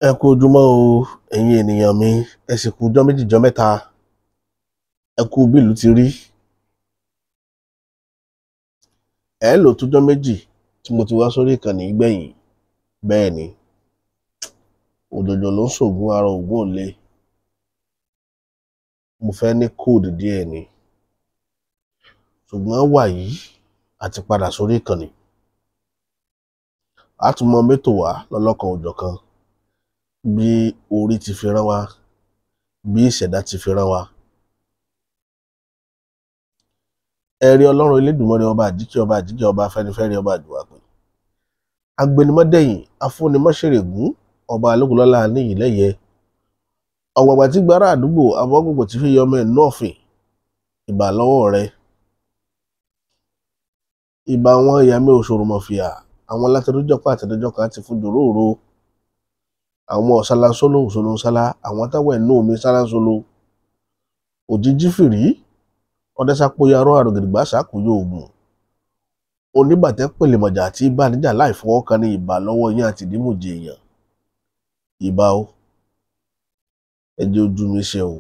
Ẹ kú ojúmọ́ o, ẹ̀yin ènìyàn mi. Ẹ sì kú ọjọ́ méjì jọ́ mẹ́ta. Ẹ kú bí ìlú ti rí. Ẹ lò tójọ́ méjì tí mo ti wá sórí ìkànnì gbẹ̀yìn. Bẹ́ẹ̀ ni, òjòjò ló ń ṣògùn ara ògùn ò le. Mo fẹ́ ní kóòdù díẹ̀ ni, ṣùgbọ́n wàyí a ti padà sórí ìkànnì. A tún mọ mẹ́tò wá lọ́lọ́kan òjọ̀kan bí orí ti fi rán wa, bí ìṣẹ̀dá ti fi rán wa. Ẹ̀rí Ọlọ́run Elédùmarè, ọba àjíkẹ́, ọba àjíkẹ́, ọba afẹ́nifẹ́re, ọba àjùwàpè, agbẹnimọ́dẹ̀yìn, afúnimọ́ṣẹ̀rẹ̀gún, ọba alógunlọ́lá níyì lẹ́yẹ, ọ̀gbàgbà tí gbára àdúgbò, abọ́gbògbò tí fi yọmọ ẹ̀ nú ọ̀fìn. Ìbà lọ́wọ́ rẹ. Ìbà àwọn ìyá mi òṣòròmọ̀fìà, àwọn látẹnudọ́kọ̀ àtẹnudọ́kọ̀ àti fún jòróòro, àwọn ọ̀sálansóló òṣòlóńsálá, àwọn táwọn ẹ̀ nú omi sálánsóló, òjijì fìrí ọdẹsàpòyàrọ àrògìdìgbà sàkóyò oògùn oníbàtẹ pèlèmọjà àti ìbánijà láì fọwọ́ kan ní. Ìbà lọ́wọ́ yín àti ìdímòjì èèyàn. Ìbà o, ẹ jẹ́ ojú mi ṣe o.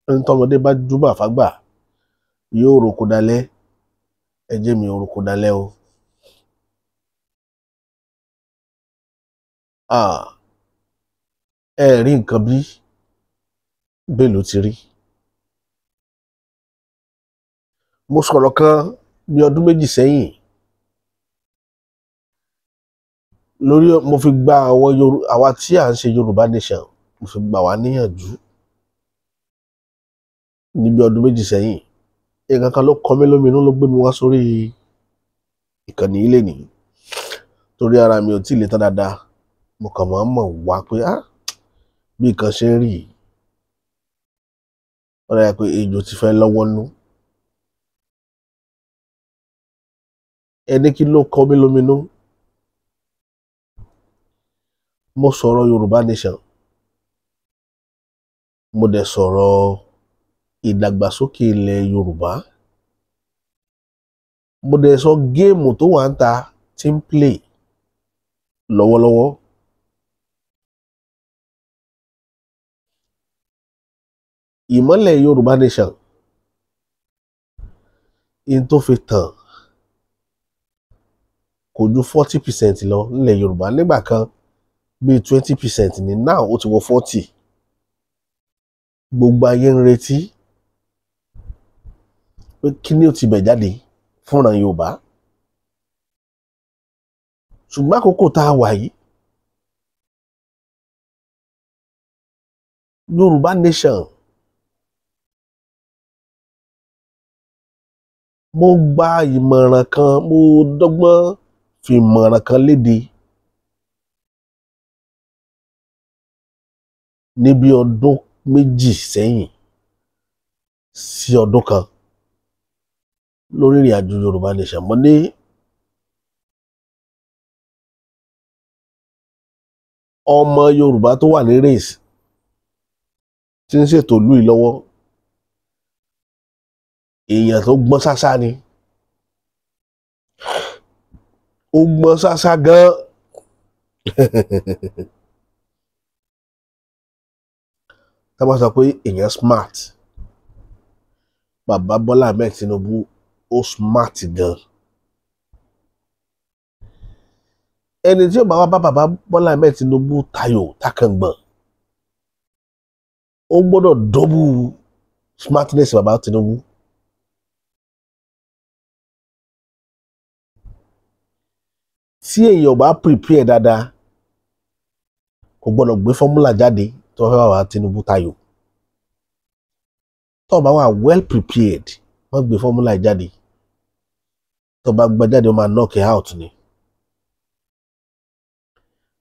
Ẹni tọmọdé bá júbà fágbà yóò roko dalẹ̀. Ẹ jẹ́ mi roko dalẹ̀ o. Ẹ rí nǹkan bí bẹ́ẹ̀ ló ti rí. Mo sọ̀rọ̀ kan bí ọdún méjì sẹ́yìn lórí, mo fi gba àwọn àwa tí à ń ṣe Yorùbá Nation, mo fi gbà wá níyànjú níbi ọdún méjì sẹ́yìn. Nǹkan kan ló kọ mí lóminú ló gbé mi wá sórí ìkànnì ilé nìyí, torí ara mi ò tí ì le tán dáadáa. Mo kàn máa ń mọ̀ wá pé bí nǹkan ṣe ń rí yìí, ó dàbí pé ejò ti fẹ́ lọ́wọ́ nú. Ẹni kí ló kọ mí lóminú? Mo sọ̀rọ̀ Yorùbá Nation, mo dẹ̀ sọ̀rọ̀ ìdàgbàsókè ilẹ̀ Yorùbá, mo dẹ̀ sọ géèmù tó wà ń ta tí ń play lọ́wọ́lọ́wọ́. Ìmọ́lẹ̀ Yorùbá Nation in tó fi tàn kò ju 40% lọ nílẹ̀ Yorùbá. Nígbà kan bíi 20% ní, now ó ti wọ 40. Gbogbo ayé ń retí pé kí ni ó ti bẹ̀ jáde fúnra Yorùbá, ṣùgbọ́n àkókò tá a wà yìí, Yorùbá Nation, mo gba ìmọ̀ràn kan, mo dọ́gbọ́n fi ìmọ̀ràn kan léde níbi ọdún méjì sẹ́yìn sí ọdún kan lórí ìrìn àjò Yorùbá Nation. Mo ní ọmọ Yorùbá tó wà ní race tí ń ṣètò ìlú yìí lọ́wọ́, èèyàn tó gbọ́n ṣáṣá ni, ó gbọ́n ṣáṣá gan. Tá bá sọ pé èèyàn smart, bàbá Bọ́lá Ahmed Tinubu ó smart gan. Ẹni tí ó bá wá bá bàbá Bọ́lá Ahmed Tinubu tayò takàngbọ̀n, ó gbọ́dọ̀ double smartness bàbá Tinubu. Tí èèyàn bá prepare dáadáa, kò gbọ́dọ̀ gbé fọ́múlà jáde tó fẹ́ bàbá Tinubu tayò. Tó bá wà well prepared, wọ́n gbé fọ́múlà jáde, tó bá gbé jáde, ó máa knock it out ni.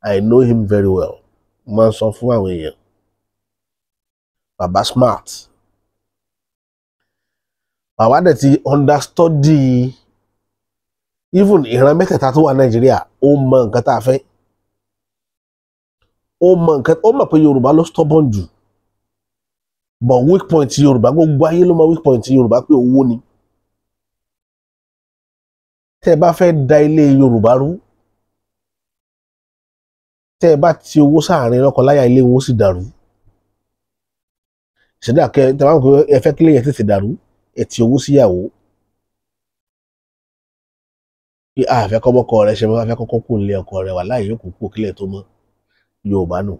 I know him very well. Mo máa ń sọ fún àwọn èèyàn, bàbá smart, bàbá dẹ̀ ti understudy even ìran mẹ́tẹ̀ẹ̀ta tó wà Nàìjíríà. Ó mọ nǹkan tá a fẹ́, ó mọ nǹkan, ó mọ̀ pé Yorùbá ló stubborn jù, but weak point Yorùbá, gbogbo ayé ló mọ weak point Yorùbá pé owó ni. Tẹ́ ẹ bá fẹ́ da ilé Yorùbá rú, Tẹ́ ẹ bá ti owó sáàrin lọ́kọláya, ilé wọn ó sì dàrú. Ìṣẹ̀dá kẹ tẹ́ bá mọ̀ pé ẹ fẹ́ kílé yẹn tètè dàrú, ẹ ti owó síyàwó. Pé a fẹ́ kọ́mọkọ rẹ ṣe mọ́, a fẹ́ kọ́kọ́ kú nílé ọkọ rẹ, wà láàyè yóò kú kílẹ̀ tó mọ́. Yorùbá nù.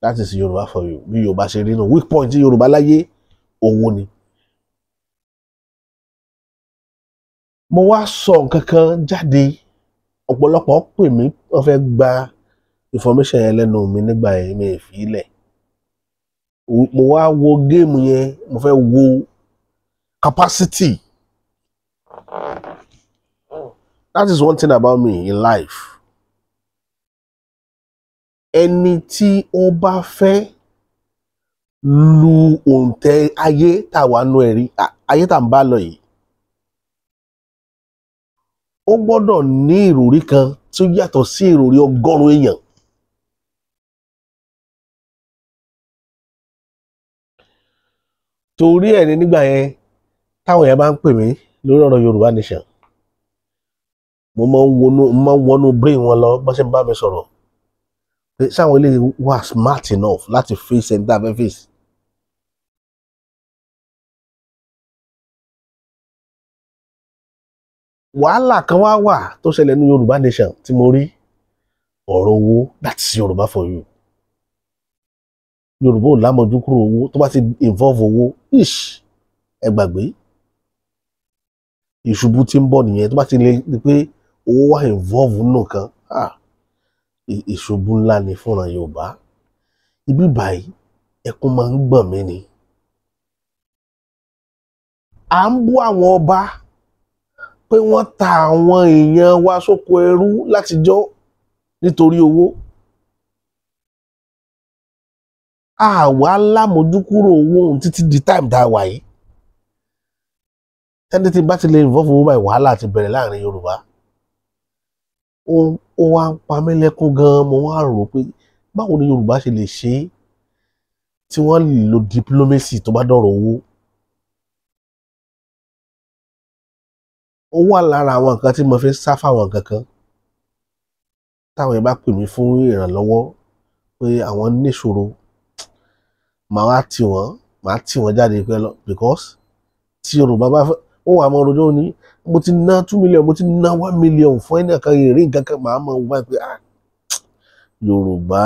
That is Yorùbá for you. Bí Yorùbá ṣe rí nù, weak point Yorùbá láyé, owó ni. Mo wá sọ nǹkan kan jáde, ọ̀pọ̀lọpọ̀ pè mí, wọ́n fẹ́ gba information yẹn lẹ́nu mi nígbà yẹn, mi ì fi í lẹ̀. Mo wá wo game yẹn, mo fẹ́ wo capacity. That is one thing about me in life. Ẹni tí ó bá fẹ́ lu òǹtẹ̀ ayé tá a wà nù ẹ̀rí ayé tá à ń bá lọ yìí, ó gbọ́dọ̀ ní ìròrí kan tí ó yàtọ̀ sí ìròrí 100 èèyàn. Torí ẹ̀ ní nígbà yẹn táwọn èèyàn bá ń pè mí lórí ọ̀rọ̀ Yorùbá Nation, mo máa ń wọnú brain wọn lọ bó ṣe ń bá mi sọ̀rọ̀, pé sáwọn eléyìí wà smart enough láti face ẹni tá a fẹ́ face. Wàhálà kan wá wà tó ṣẹlẹ̀ ní Yorùbá Nation tí mo rí, ọ̀rọ̀ owó. That is Yorùbá for you. Yorùbá ò lámọ̀jú kúrò owó, tó bá ti involve owó, ish, ẹ gbàgbé, ìṣubú tí ń bọ̀ nìyẹn. Tó bá ti lè di pé owó wà involve nù kan, ìṣubú ńlá ni fúnra Yorùbá. Ibi báyìí ẹkún máa ń gbọ̀n mí ni. À ń bú àwọn ọba pé wọ́n ta àwọn èèyàn wa sóko ẹrú látijọ́ nítorí owó. Àwa lámójúkúrò owó ohun títí di time tá a wà yìí. Tẹ́lẹ̀ tí bá ti lè involve owó báyìí, wàhálà ti bẹ̀rẹ̀ láàrin Yorùbá. Ó wá ń pa mí lẹ́kún gan-an. Mo wá rò pé báwo ni Yorùbá ṣe lè ṣe é tí wọ́n lè lo diplomacy tó bá dọ̀rọ̀ owó. Ó wà lára àwọn nǹkan tí mo fi ń sá fáwọn nǹkan kan. Táwọn yẹn bá pè mí fún ìrànlọ́wọ́ pé àwọn níṣòro, màá wá tì wọ́n, màá tì wọ́n jáde pé lọ, because tí Yorùbá bá fẹ́, ó wà mọ́ ọdún ní mo ti ná 2 million, mo ti ná 1 million fún ẹnì kan, ìrìn nǹkan kan, màá mọ̀ wá pé ah, Yorùbá,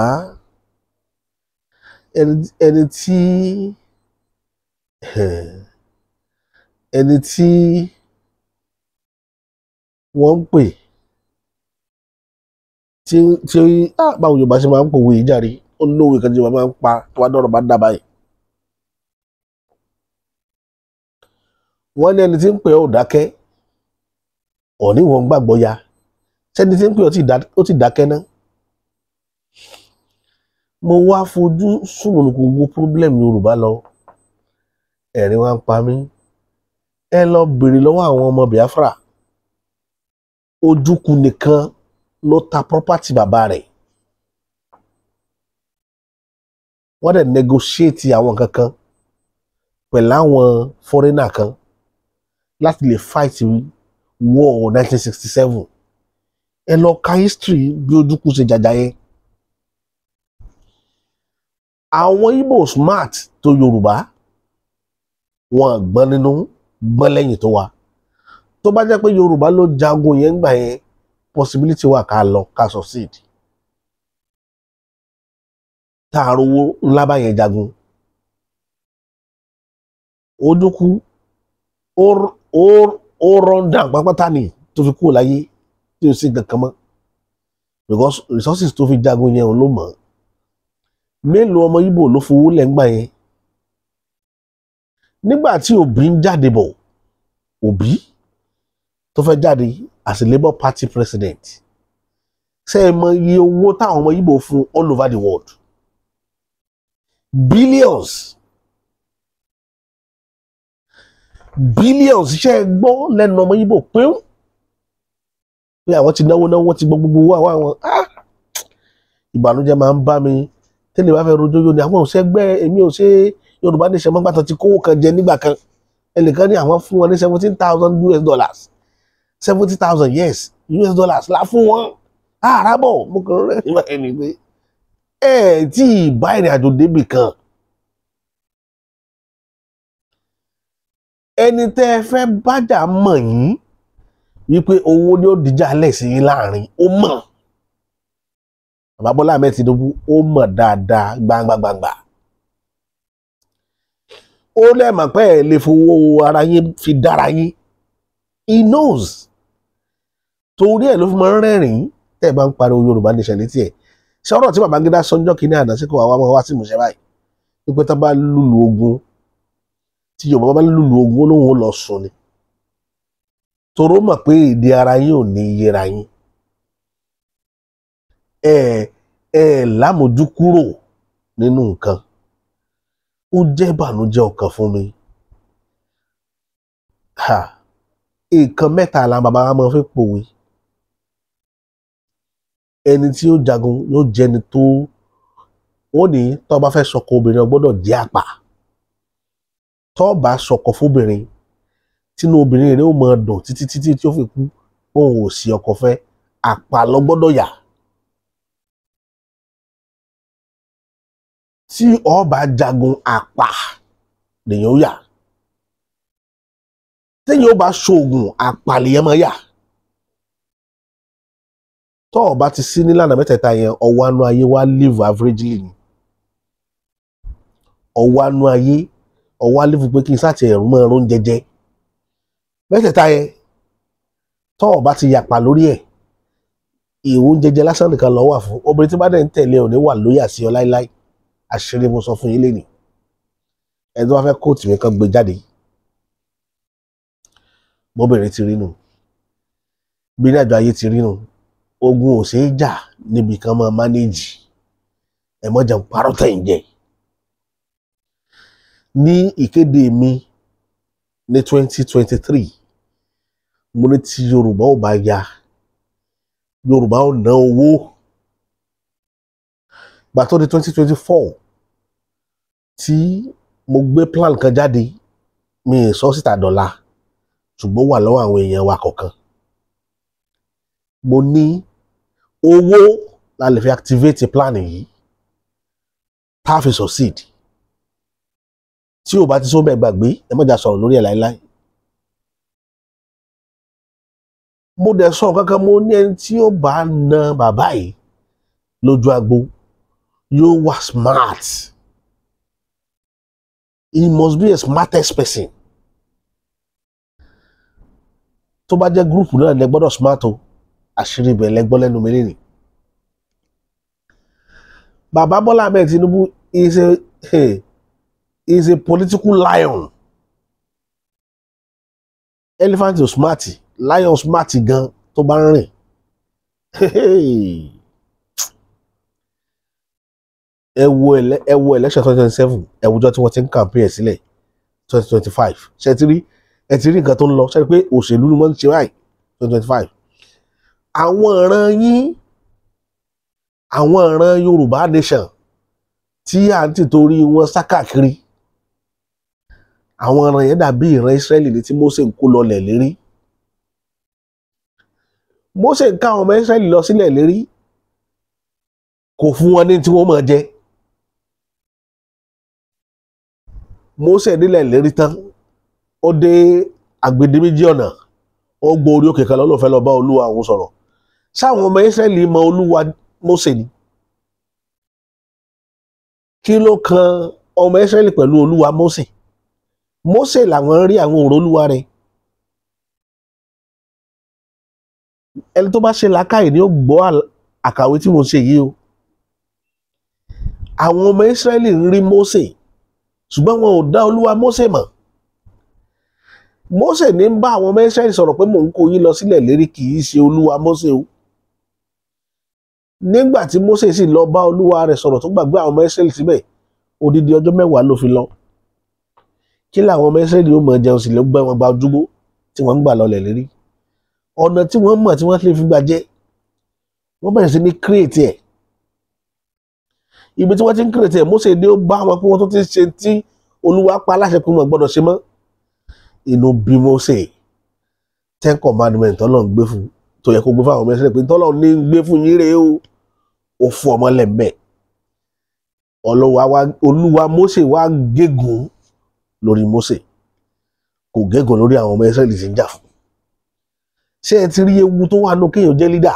ẹni tí wọ́n ń pè tí ah, báwo Yorùbá ṣe máa ń pòwe yìí jàre, ó lówe kan tí Yorùbá máa ń pa tó bá dọ̀rọ̀ bá dà báyìí. Wọ́n ní ẹni tí ń pè ọ́ ò dákẹ́, ọ̀ní wọn gbàgbọ́ ya sẹ́ni tí ń pè ọ́ ó ti dákẹ́ ná. Mo wá fojú sùnùkùn wo problem Yorùbá lọ, ẹ̀rín wá ń pa mí. Ẹ lọ bèrè lọ́wọ́ àwọn ọmọ Biafra. Ojúkù nìkan ló ta property bàbá rẹ̀, wọ́n dẹ̀ negotiate àwọn nǹkan kan pẹ̀lú àwọn foreigner kan láti lè fight war 1967. Ẹ lọ ka history bí Ojukwu ṣe jàjà yẹn. Àwọn Igbo smart tó Yorùbá, wọn gbọ́n nínú, gbọ́n lẹ́yìn tó wa. Tó bá jẹ́ pé Yorùbá ló jagun yẹn gbà yẹn, possibility wà ká lọ ká succeed, tá a rówó ńlá bá yẹn jagun. Ojukwu ó run down pápátá ni tó fi kúrò láyé, tí ó sì kankan mọ́, because resources tó fi jagun yẹn, òun ló mọ̀. Mélòó ọmọ Ìgbò ló fowó lẹ̀ ńgbà yẹn? Nígbà tí Obi ń jáde bọ̀, Obi tó fẹ́ jáde as a Labour Party president, ṣé ẹ mọ iye owó táwọn ọmọ Ìgbò fún all over the world? Billions, billions. Ṣé ẹ gbọ́ lẹ́nu ọmọ Ìgbò pé pé àwọn ti náwó náwó, ti gbọ́ gbogbo owó àwọn? Ah, ìbànújẹ́ máa ń bá mi tẹ́lẹ̀ bá fẹ́ rojọ́ yóò ní àwọn ò ṣẹgbẹ́, èmi ò ṣe Yorùbá ní ṣẹmọ́gbà tó ti kówó kan jẹ nígbà kan. Ẹnìkan ní àwọn fún wọn ní 17,000 US dollars. 70,000, yes, US dollars la fún wọn. Àràbọ̀ mo kàn rẹ́ nígbà ẹni pé ẹ tí ì bá ìrìn àjò débì kan. Ẹni tẹ́ ẹ fẹ́ bájà mọ̀ yín wípé owó ni ó dìjà lẹ̀ sí yín láàrin, ó mọ̀. Bàbá Bọ́lá Ahmed Tinubu ó mọ̀ dáadáa gbangba-gbangba. Ó lẹ́mọ̀ pé ẹ lè fowó ara yín fi dára yín. He knows. Torí ẹ̀ ló fi máa ń rẹ́rìn-ín tẹ́ ẹ bá ń pariwo Yorùbá nation létí ẹ̀. Ṣé ọ̀rọ̀ tí Babangida sọ́njọ́ kìíní àná sí kò wá wá sí ìmúṣẹ báyìí? Wípé tá bá lùlù ogun, tí Yorùbá bá lùlù ogun, ó lóun ó lọ sùn ni. Toró mọ̀ pé èdè ara yín ò ní yẹra yín. Ẹ ẹ lámójú kúrò nínú nǹkan. Ó jẹ́ ìbànújẹ́ ọkàn fún mi. Ha! Nǹkan mẹ́ta la bàbá wa máa fi pòwe. Ẹni tí ó jagun yóò jẹ́ ẹni tó wọ́n ní tó bá fẹ́ sọkọ obìnrin, ó gbọ́dọ̀ jẹ́ àpà. Tó bá sọkọ fóbìnrin, tínú obìnrin rẹ̀ ó máa dùn títí títí tí ó fi kú, òun ò sí ọkọ fẹ́, àpà ló gbọ́dọ̀ yà. Tí ó bá jagun, àpà lèyàn ó yà. Téèyàn ó bá ṣoògùn, àpà lèyàn máa yà. Tó o bá ti sí nílànà mẹ́tẹ̀ẹ̀ta yẹn, ọwọ́ anú ayé wá live averagely ni. Ọwọ́ anú ayé ọwọ́ á live pé kí n sáà ti ẹ̀rù mọ́ ẹ̀rọ jẹjẹ. Mẹ́tẹ̀ẹ̀ta yẹn, tó o bá ti yàpà lórí ẹ̀, ìwò jẹjẹ lásán nìkan ló wà fún. Obìnrin tí bá dẹ̀ ń tẹ̀lé ò ní wà lóyà sí ọ láíláí. Àṣírí mo sọ fún yín lénìí. Ẹni tó bá fẹ́ kóòtù mi kan gbé jáde. Bóbìnrin ti rí nù. Bí ní àjọ ayé ti rí nù. Ogun ò ṣeé jà níbi kan máa mánéjì. Ẹ mọ́ jẹun parọ́ tẹ̀ ń jẹ. Ní ìkéde mi ní 2023, mo ní tí Yorùbá ò bá ya, Yorùbá ò ná owó. Gbà tó di 2024 tí mo gbé plan kan jáde, mi ì sọ síta dọ̀la, ṣùgbọ́n wà lọ́wọ́ àwọn èèyàn wa kọ̀ọ̀kan. Mo ní owó la lè fi activate plan yìí tá a fi succeed. Tí o bá ti sọ bẹ́ẹ̀ gbàgbé, ẹ má jà sọ̀rọ̀ lórí ẹ̀ láéláé. Mo dẹ̀ sọ kankan, mo ní ẹni tí ó bá na bàbá yìí lójú agbo yóò wà smart. He must be a smartest person. Tó bá jẹ́ gúrùpù náà lẹ gbọ́dọ̀ smart o. Àṣírí ibẹ̀ lẹ gbọ́ lẹ́nu mi lénìí. Bàbá Bọ́lá Ahmed Tinubu is a political lion. Elephant is smart, lion smart gan tó bá ń rìn. Ẹ wo election 2027, ẹ wùjọ tí wọ́n ti ń campaign sílẹ̀ 2025. Ṣé ti rí, ẹ ti rí nǹkan tó ń lọ, ṣé rí pé òṣèlú ni wọ́n ń ṣe báyìí 2025. Àwọn ìran yín, àwọn ìran Yorùbá nation tí à ń tìtorí wọn sá káàkiri, àwọn ìran yẹn dàbí ìran Ísírẹ́lì ní tí Mósè ń kó lọlẹ̀ lérí. Mósè ń ká àwọn ọmọ Ísírẹ́lì lọ sílẹ̀ lérí, kò fún wọn ní tí wọ́n máa jẹ. Mósè nílẹ̀ lérí tán, ó dé agbede méjì ọ̀nà, ó gbọ́ orí òkè kan lọ, ló fẹ́ lọ bá Olúwa òun sọ̀rọ̀. Sáwọn ọmọ Ísírẹ́lì mọ Olúwa Mósè ni? Kí ló kan ọmọ Ísírẹ́lì pẹ̀lú Olúwa Mósè? Mósè làwọn rí, àwọn òrò Olúwa rẹ̀. Ẹni tó bá ṣe làákàyè ni ó gbọ́ àkàwé tí mo ṣe yìí o. Àwọn ọmọ Ísírẹ́lì ń rí Mósè, ṣùgbọ́n wọn ò dá Olúwa Mósè mọ̀. Mósè ní ń bá àwọn ọmọ Ísírẹ́lì sọ̀rọ̀ pé mò ń kó yín lọ sílẹ̀ lérí, kì í ṣe Olúwa Mósè o. Nígbà tí Mósè sì lọ bá Olúwa rẹ̀ sọ̀rọ̀ tó gbàgbé àwọn ọmọ Ísírẹ́lì síbẹ̀, odidi ọjọ́ mẹ́wàá ló fi lọ. Kí làwọn ọmọ Ísírẹ́lì ó mọ̀ jẹun sì ló gbẹ́ wọn gba ojúgbó tí wọ́n ń gbà lọlẹ̀ lérí. Ọ̀nà tí wọ́n mọ̀ tí wọ́n lè fi gbà jẹ́, wọ́n bẹ̀rẹ̀ sí ní kírètì ẹ̀. Ibi tí wọ́n ti ń kírètì ẹ̀, Mósè dé ó bá wọn pé wọ́n tó ti ṣe tí Olúwa pa aláṣẹ pé wọ́n gbọ́dọ̀ ṣe mọ́. Inú bí Mósè. Ten Commandments tọ́lọ́run gbé fún, tó yẹ kó gbé fáwọn ọmọ Ísírẹ́lì pé tọ́lọ́run ní gbé fún yín rèé o, ó fún ọmọ lẹ́m̀bẹ̀. Olúwa Mósè wá gégùn lórí Mósè, kò gégùn lórí àwọn ọmọ Ísírẹ́lì tí ń jà fún. Ṣé ẹ ti rí ewu tó wà nù kéèyàn jẹ́ lídà?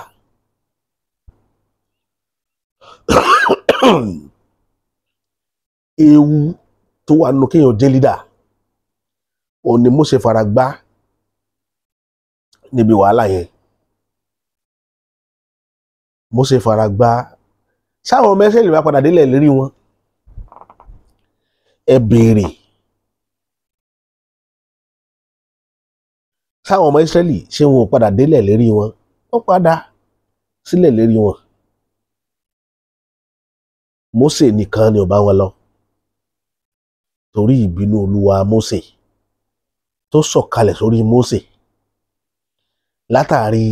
Ewu tó wà nù kéèyàn jẹ́ lídà òun ni Mósè fara gbá níbi wàhálà yẹn. Mósè fara gbá. Sáwọn ọmọ Ísírẹ́lì bá padà délẹ̀ lérí wọn, ẹ béèrè. Sáwọn ọmọ Ísírẹ́lì ṣé wọn ò padà délẹ̀ lérí wọn? Wọ́n padà sílẹ̀ lérí wọn. Mósè nìkan ni ò bá wọn lọ, torí ìbínú Olúwa Mósè tó sọ̀kalẹ̀ sórí Mósè látàrí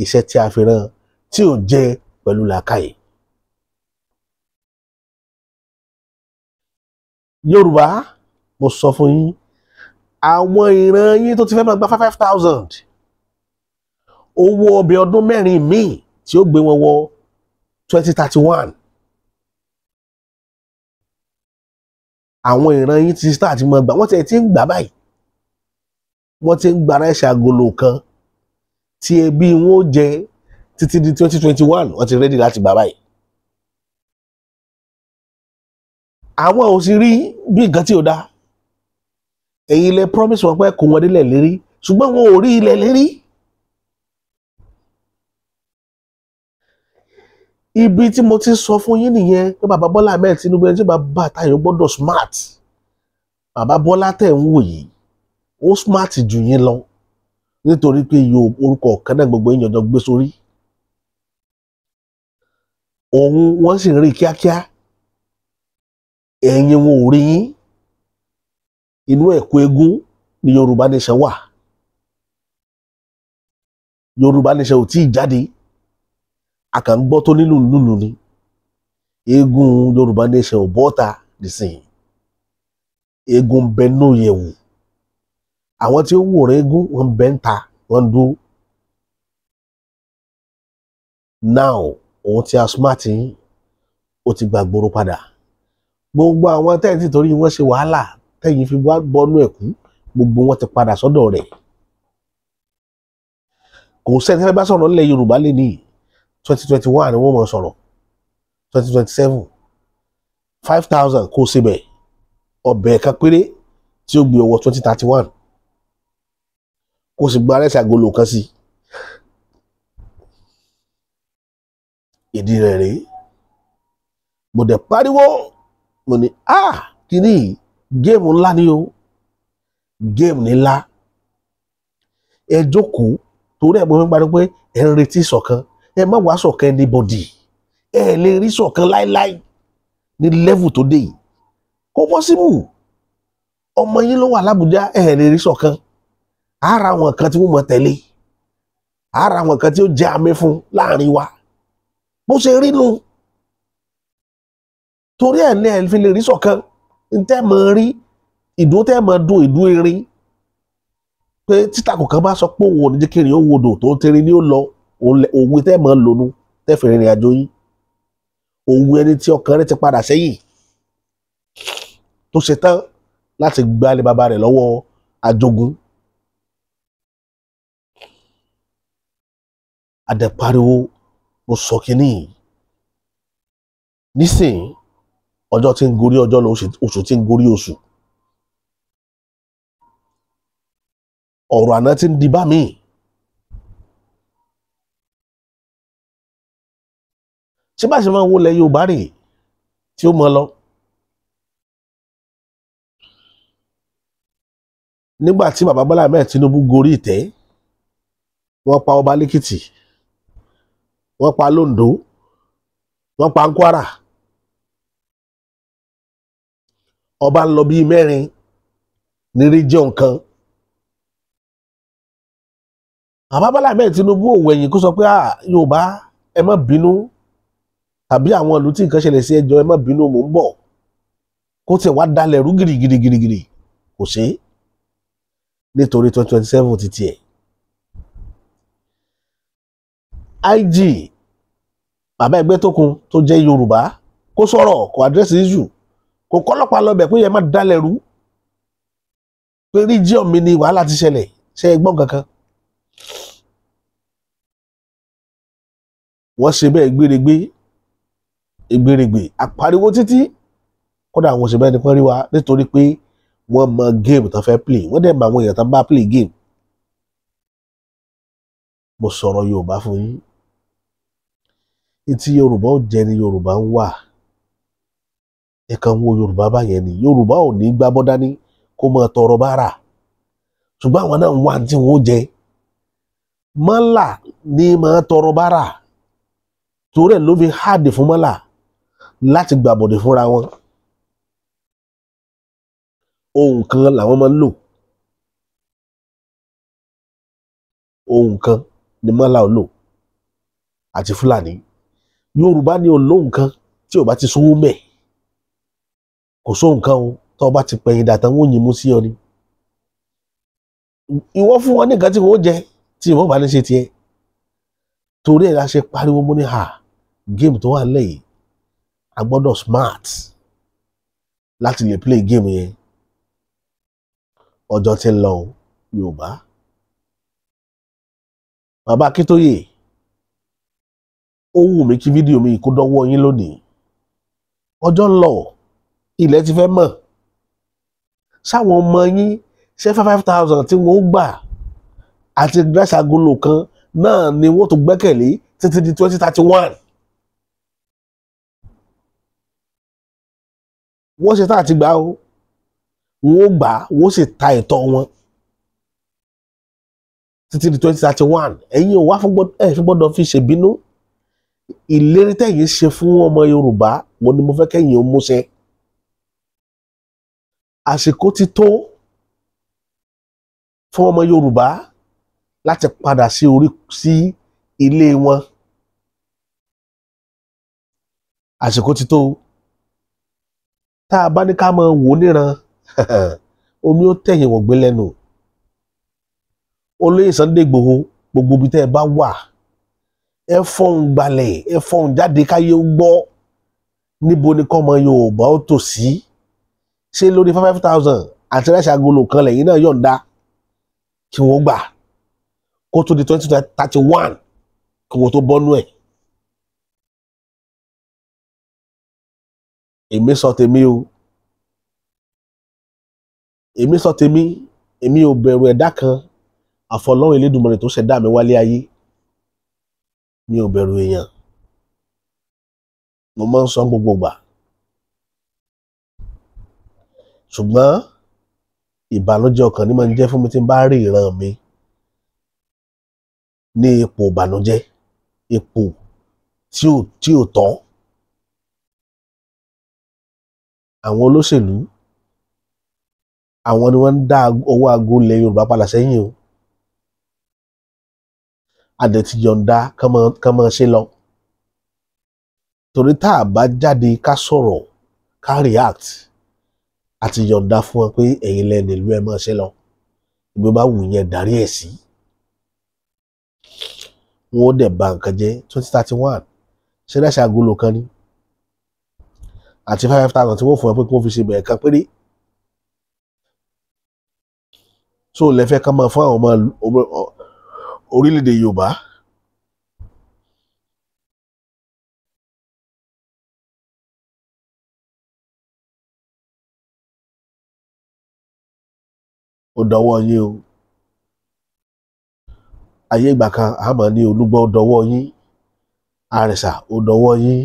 iṣẹ́ tí a fi rán tí ò jẹ́ pẹ̀lú làákàyè. Yorùbá, mo sọ fún yín, àwọn ìran yín tó ti fẹ́ máa gba 5,000 owó ọbẹ̀ ọdún mẹ́rin míì tí ó gbé wọn wọ 2031. Àwọn ìran yín ti start máa gbà, wọ́n ti ń gbà báyìí, wọ́n ti ń gba ráìsì agolo kan tí ẹbí wọn ó jẹ títí di 2021, wọ́n ti rẹ́dí láti gbà báyìí. Àwọn ò sì rí bí nǹkan tí ò dáa. Ẹ̀yin lẹ promise wọn pé kò wọ́n délẹ̀ lérí, ṣùgbọ́n wọn ò rí ilẹ̀ lérí. Ibi tí mo ti sọ fún yín nìyẹn pé bàbá Bọ́lá Ahmed Tinubu, ẹni tí bàbá Táyọ̀ gbọ́dọ̀ smart. Bàbá Bọ́lá tẹ̀ ń wò yìí, ó smart jù yín lọ, nítorí pé yóò orúkọ ọ̀kan náà gbogbo yín jọjọ gbé sórí. Òun wọ́n sì ń rí kíákíá, ẹ̀yin wọn ò rí yín. Inú ẹ̀kọ́ eégún ni Yorùbá Nation wà. Yorùbá Nation ò tí ì jáde, a kàn ń gbọ́ tó nílùú lùlù ni. Eégún Yorùbá Nation ò bọ́ta nísìnyí, eégún bẹ nù yẹ̀wù. Àwọn tí ó wòran eégún wọn bẹ ń ta, wọn dúró. Now òun ti a smart yín, ó ti gbàgbóró padà. Gbogbo àwọn tẹ́yìn tí torí wọ́n ṣe wàhálà tẹ́yìn fi wá bọ́nú ẹ̀kú, gbogbo wọn ti padà sọ́dọ̀ rẹ̀. Kò sẹ́ni tí wọ́n bá sọ̀rọ̀ nílẹ̀ Yorùbá lè ní 2021 ni wọ́n mọ̀ sọ̀rọ̀, 2027 5,000 kó síbẹ̀, ọbẹ̀ kan péré tí ó gbé ọwọ́ 2031, kó sì gba rẹ́sì agolo kan sí. Ìdí rẹ̀ rèé, mo dẹ̀ pariwo, mo ní kíní géèmù ńlá ni o, géèmù ńlá. Ẹ jókòó, torí ẹ̀ mo fi ń pariwo pé ẹ ń retí ìṣọ̀kan, ẹ má wàá ṣọ̀kan anybody, ẹ lè rí ṣọ̀kan láíláí ní level tó dé yìí. Kò possible. Ọmọ yín ló wà l'Ábùjá, ẹ lè rí ṣọ̀kan. Ara àwọn kan tí wọ́n mọ̀ tẹ̀lé, ara àwọn kan tí ó jẹ́ àmì fún láàrin wa, bó ṣe rí nu. Torí ẹ̀ ní ẹ̀ fi lè rí ṣọ̀kan. Ntẹ́ mọ̀ rí ìdún, tẹ́ mọ̀ dún ìdún erin, pé títàkùn kan bá sọ pé òun ò ní jẹ́ kí erin ó wodò tó ń tẹrin ní ó lọ, òwe tẹ́ mọ̀ lónú tẹ́ fi rìnrìn àjò yín. Òwe ẹni tí ọkàn rẹ̀ ti padà sẹ́yìn, tó ṣe tán láti gbalẹ̀ bàbá rẹ̀ lọ́wọ́ ajogun. Adẹ̀pariwo, mo sọ kínní nísìnyí, ọjọ́ tí ń gorí ọjọ́ lọ, oṣù tí ń gorí oṣù, ọ̀rọ̀ àná tí ń di bá mi. Ṣé bá ṣe máa wọlé Yorùbá rèé tí ó mọ lọ? Nígbà tí bàbá Bọ́lá Ahmed Tinubu gorí ìtẹ́, wọ́n pa ọba lẹ́kìtì, wọ́n pa lóńdó, wọ́n pa Kwara. Ọba ń lọ bíi mẹ́rin ní region kan. Bàbá Bọ́lá Ahmed Tinubu ò wẹ̀yìn kó sọ pé Yorùbá ẹ má bínú, tàbí àwọn ìlú tí nǹkan ṣẹlẹ̀ sí ẹjọ́ ẹ má bínú, mò ń bọ̀. Kó tiẹ̀ wá dalẹ̀ rú gìrìgìrìgìrì, kò ṣe é, nítorí 2027 ti tiẹ̀. IG bàbá Ẹgbẹ́tókun tó jẹ́ Yorùbá kó sọ̀rọ̀, kó address issue, kò kọ́lọ́pàá lọ bẹ̀ pé yẹn má dalẹ̀ rú, pé region mi ni wàhálà ti ṣẹlẹ̀. Ṣe é gbọ́n kankan? Wọ́n ṣe bẹ́ẹ̀ gbéregbé gbéregbè àpariwo títí, kódà àwọn òṣèbẹ́ ẹni kan rí wa nítorí pé wọ́n mọ game tó fẹ́ play, wọ́n dẹ̀ mọ àwọn èèyàn tó bá play game. Mo sọ̀rọ̀ Yorùbá fún yín, etí Yorùbá ò jẹ́ ni Yorùbá ń wà. Ẹ̀kan wo Yorùbá báyẹn ni Yorùbá ò ní gbá bọ́ dání kó máa tọrọ bára, ṣùgbọ́n àwọn náà ń wá tí wọ́n jẹ. Mọ́là ní máa tọrọ bára, torí ẹ̀ ló fi háàdì fún mọ́là láti gbàbọ̀dè fúnra wọn. Ohun kan làwọn máa ń lò, ohun kan ni mọ́là ò lò àti Fúlàní. Yorùbá ni olóhùn kan tí ò bá ti sówó mẹ́, kò sóhun kan o, tó o bá ti pẹ̀yìn dàtà wọ́n yín mú sí ọ ni. Ìwọ fún wọn ní nǹkan tí wọ́n jẹ tí ìwọ bá ní ṣe tiẹ̀. Torí ẹ̀ la ṣe pariwo mú ní ha géèmù tó wà lẹ́yìn, a gbọ́dọ̀ smart láti lè play géèmù yẹn. Ọjọ́ tí ń lọ Yorùbá. Bàbá Akíntóyè, ó wù mí kí fídíò mi kó dọ́wọ́ yín lónìí. Ọjọ́ ń lọ, ilẹ̀ ti fẹ́ mọ̀. Sáwọn ọmọ yín ṣé 5,000 tí wọ́n gbà àti gíláàsì agolo kan náà ni wọ́n tó gbẹ́kẹ̀lé títí di 2031. Wọ́n ṣe tá àti gbà ó, wọ́n gbà, wọ́n sì ta ẹ̀tọ́ wọn títí di 2031. Ẹ̀yin ò wá fi gbọ́dọ̀ fi ṣèbínú. Ìlérí tẹ̀yin ṣe fún ọmọ Yorùbá mo ni mo fẹ́ kẹ́yìn ó múṣẹ. Àsìkò ti tó fún ọmọ Yorùbá láti padà sí orí sí ilé wọn. Àsìkò ti tó. Tá a bá ní ká máa wò níran, omi ó tẹ̀yìn wọ̀gbẹ́ lẹ́nu. Olóyè Sunday Igboho, gbogbo ibi tẹ́ ẹ bá wà, ẹ fọ́hùn gbalẹ̀, ẹ fọ́hùn jáde káyé ó gbọ́. Níbo ni kọ́mọ Yorùbá ó tò sí? Ṣé lórí 5,000 àti ráìsì agolo kan lẹ́yìn náà yọ̀ǹda kí wọ́n gbà kó tó di 2031 kí wọ́n tó bọ́nú ẹ̀? Èmi sọ tèmi o, èmi sọ tèmi, èmi ò bẹ̀rù ẹ̀dá kan àfọlọ́run Elédùmarè tó ṣẹ̀dá mi wálé ayé. Mi ò bẹ̀rù èèyàn, mo máa ń sọ gbogbo gbà. Ṣùgbọ́n ìbànújẹ́ ọkàn ni máa ń jẹ́ fún mi tí n bá rí ìran mi ní ipò ìbànújẹ́, ipò tí ò tọ́. Àwọn olóṣèlú, àwọn ni wọ́n ń dá owó aago ilẹ̀ Yorùbá padà sẹ́yìn o. Adẹ̀ ti yọ̀ǹda kán máa ṣe lọ. Torí tá a bá jáde ká sọ̀rọ̀ ká react, àti yọ̀ǹda fún wọn pé ẹ̀yin lẹ́nu ìlú ẹ máa ṣe lọ. Ìgbé bá wù yẹn darí ẹ̀ sí. Wọ́n ó dẹ̀ ba nǹkan jẹ́ 2031. Ṣé dáṣà agolo kan ni? Àti 5,000 tí wọ́n fún ẹ pé kí wọ́n fi ṣe bẹ̀rẹ̀ kan péré. So lẹ́fẹ̀ẹ́ ká máa fún àwọn ọmọ orílẹ̀-èdè Yorùbá. Ó dọwọ́ yín o. Ayé ìgbà kan a máa ní Olúgbọ́n ó dọwọ́ yín, Àrẹ̀sà ó dọwọ́ yín,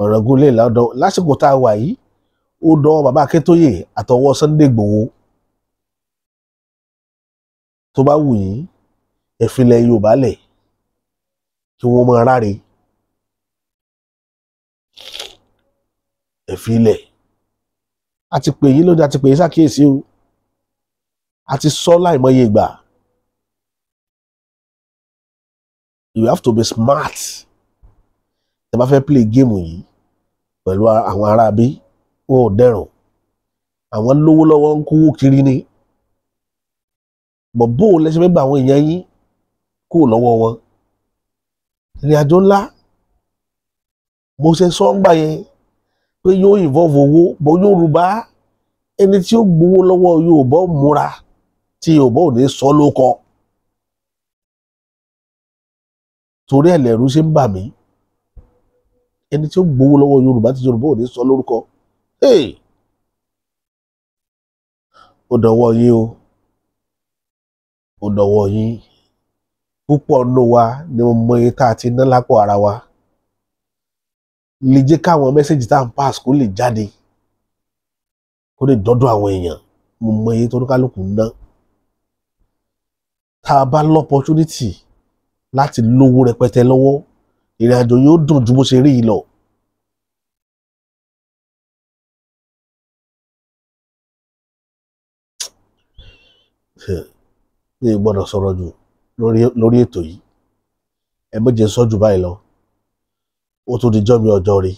Ọ̀ràngún lè lọ́dọ̀. Lásìkò tá a wà yìí, ó dọwọ́ bàbá Akíntóyè àtọwọ́ Sunday Igboho. Tó bá wù yín, ẹ filẹ̀ Yorùbá lẹ̀ kí wọ́n máa ráre. Ẹ filẹ̀. A ti pè yín lóde, a ti pè yín sákìyèsí o. A ti sọ láìmọye ìgbà. You have to be smart. Tẹ́ bá fẹ́ play game yìí pẹ̀lú àwọn aráabí, wọn ò dẹ̀rùn. Àwọn lówó lọ́wọ́ ń kówó kiri ni. Bọ̀ bó o lẹ́sẹ̀ fẹ́ gba àwọn èèyàn yín kúrò lọ́wọ́ wọn. Ìrìn àjò ńlá. Mo ṣe sọ ń gbà yẹn pé yóò involve owó, bó Yorùbá ẹni tí ó gbowó lọ́wọ́ Yorùbá múra tí Yorùbá ò ní sọ ló kọ. Torí ẹ̀ lẹ̀rú ṣe ń bà mí. Ẹni tí ó gbowó lọ́wọ́ Yorùbá tí Yorùbá ò ní sọ lórúkọ. Ó dọ̀wọ́ yín o, ó dọ̀wọ́ yín. Púpọ̀ nínú wa ni mo mọ iye tá a ti ná lápò ara wa. Lè jẹ́ káwọn message tá à ń pass kó lè jáde, kó lè dọ́dọ̀ àwọn èèyàn. Mo mọ iye tó ní kálukú ń ná. Tá a bá l'opportunity láti lówó rẹpẹtẹ lọ́wọ́, ìrìn àjò yóò dùn ju bó ṣe rí yìí lọ. Mi ò gbọ́dọ̀ sọ̀rọ̀ jù lórí ètò yìí. Ẹ má jẹ́ sọ jù báyìí lọ. Ó tún di jọ́ mi ọjọ́ rí.